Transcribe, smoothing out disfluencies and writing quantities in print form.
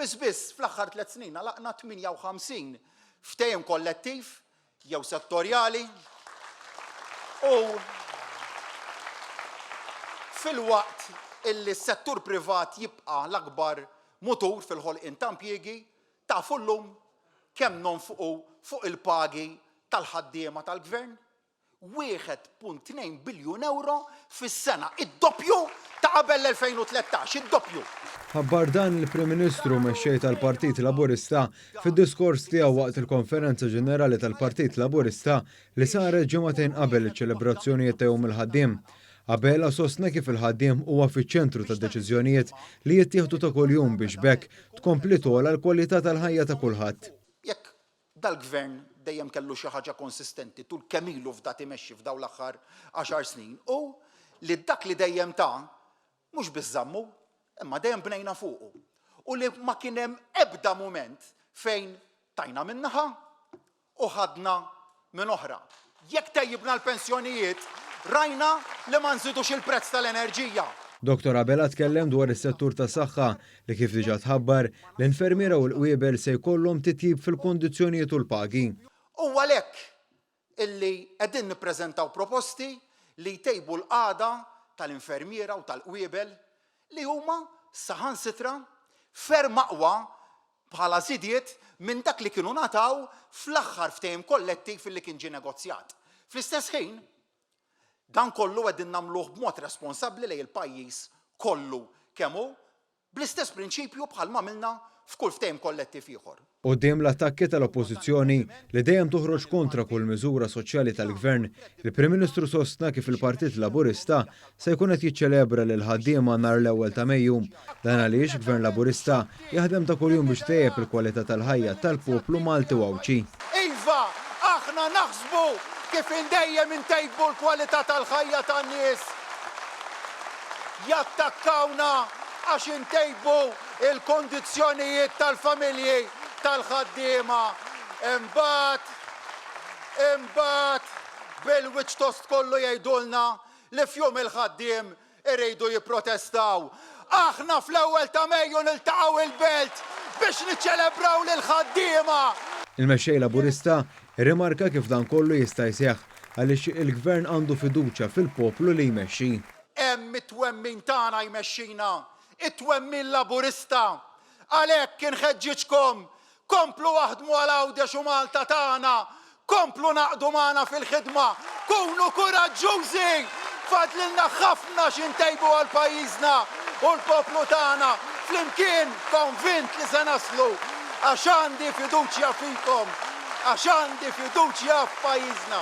Biss biss fl-aħħar tlett snin għalaqna 58 ftehim kollettiv jew settorjali u filwaqt illi s-settur privat jibqa' l-akbar mutur fil-ħolqien ta' impjiegi, tafu llum kemm nonfqu fuq il-pagi tal-ħaddiema tal-Gvern? 1.2 biljun ewro fis-sena, id-doppju ta' qabel l-2013, id-doppju. Ħabbar dan il-Prim Ministru u Mexxej tal-Partit Laburista fid-diskors tiegħu waqt il-Konferenza Ġenerali tal-Partit Laburista li saret ġimagħtejn qabel iċ-ċelebrazzjonijiet ta' Jum il-Ħaddiem. Abela sostna kif il-ħaddiem huwa fiċ-ċentru tad-deċiżjonijiet li jittieħdu ta' kuljum biex b'hekk tkompli togħla l-kwalità tal-ħajja ta' kulħadd. Jekk Dal-Gvern dejjem kellu xi ħaġa konsistenti tul kemm ilu fdat imexxi f'dawn l-aħħar għaxar snin hu li dak li dejjem ta mhux biss żammu, imma dejjem bnejna fuqu. U li ma kien hemm ebda mument fejn tajna minn naħa u ħadna minn oħra. Jekk tejjibna l-pensjonijiet, rajna li ma nżidux il-prezz tal-enerġija. Dottor Abela tkellem dwar is-settur tas-saħħa li kif diġà tħabbar, l-infermiera u l-qwiebel se jkollhom titjib fil-kundizzjonijiet u l-pagi. Hu għalhekk illi qegħdin nippreżentaw proposti li jtejbu l-qagħda tal-infermiera u tal-qwiebel li huma saħansitra ferm aqwa bħala żidiet minn dak li kienu ngħataw fl-aħħar ftehim kollettiv li kien ġie negozjat. Fl-istess ħin, dan kollu qegħdin nagħmluh b'mod responsabbli lejn il-pajjiż kollu kemm hu, bl-istess prinċipju bħal m'għamilna f'kull ftehim kollettiv ieħor. Quddiem l-attakki tal-Oppożizzjoni li dejjem toħroġ kontra kull miżura soċjali tal-Gvern, il-Prim Ministru sostna kif il-Partit Laburista se jkun qed jiċċelebra lill-ħaddiema nhar l-ewwel ta' Mejju. Dan għaliex Gvern Laburista jaħdem ta' kuljum biex itejjeb il-kwalità tal-ħajja tal-poplu Malti u Għawdxi. Iva, aħna naħsbu kif dejjem intejbu l-kwalità tal-ħajja tan-nies. Jattakkawna għax intejbu l-kundizzjonijiet tal-familji tal-ħaddiema. Imbagħad, imbagħad, bil-wiċċ tost kollu jgħidulna li f'Jum il-Ħaddiem iridu jipprotestaw. Aħna fl-ewwel ta' Mejju niltaqgħu il-Belt biex niċċelebraw lill-ħaddiema. Il-Mexxej Laburista rrimarka kif dan kollu jista' jseħħ għaliex il-Gvern għandu fiduċja fil-poplu li jmexxi. Hemm it-twemmin tagħna jmexxina, it-twemmin Laburista. Għalhekk inħeġġiġkom Komplu aħdmu għal Għawdex u Malta tagħna! Komplu ngħaqdu magħna fil-ħidma! Kunu kuraġġużi! Fadlilna ħafna xi ntejbu għal pajjiżna u l-poplu tagħna. Flimkien konvint li se naslu għax għandi fiduċja fikom, għax għandi fiduċja f'pajjiżna.